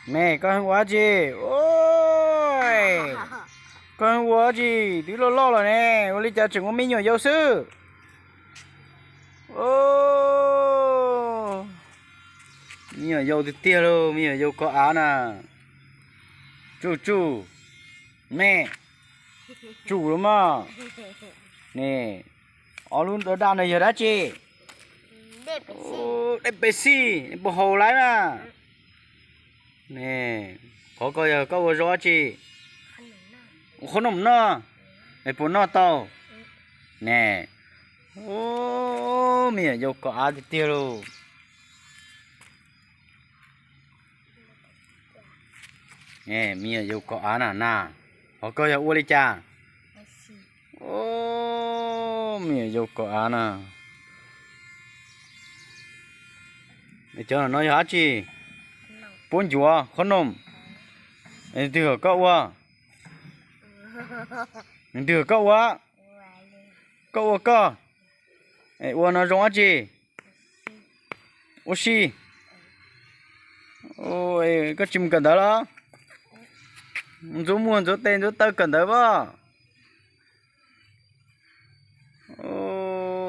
Ne, koj ua dab tsi? Koj ua dab tsi? Twb loj loj los ne, ua li cas tseem ua me nyuam yaus xwb? Me nyuam yaus tiag tiag lauj, me nyuam yaus kov av na. Tsuj tsuj, ne, tsuj lauj mog. Ne, ob lub daj daj no yog dab tsi? Dej pes xij, puas haus lawm na? Ne, qhov ko yog koj ua zoo dab tsi? Ua qhob noom noj. Es puas noj tau? Ne, me nyuam yaus kov av tiag tiag lauj. Me nyuam yaus kov av na na. Qhov ko yog ua li cas? Me nyuam yaus kov av na. Cov no yog dab tsi? Puab ncuav, qhob noom. Nws twg kom koj ua? Nws twg kom koj ua? Koj ua koj. Ua no zoo dab tsi? Ua si. Koj tsis mus kawm ntawv los? Ntxuav muag ntxuav tes ntxuav taw kawm ntawv pob.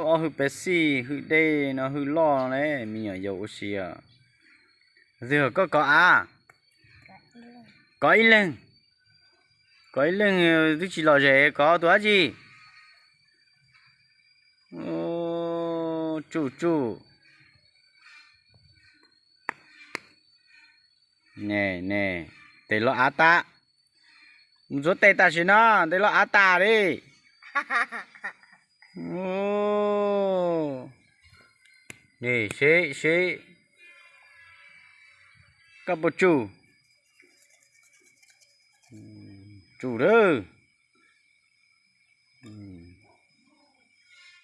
Ob hwj pes xij hwj dej no hwj loj no ne, me nyuam yaus ua si os. Twg kom koj kov av? Kov ib leeg. Kov ib leeg twb tsis lom zem, kov tus dab tsi? Tsuj tsuj. Ne, ne, tes loj av tas. Mus ntxuav tes tam sim no, tes loj av tas li. Ne, seb seb koj puas tsuj. Tsuj lawm.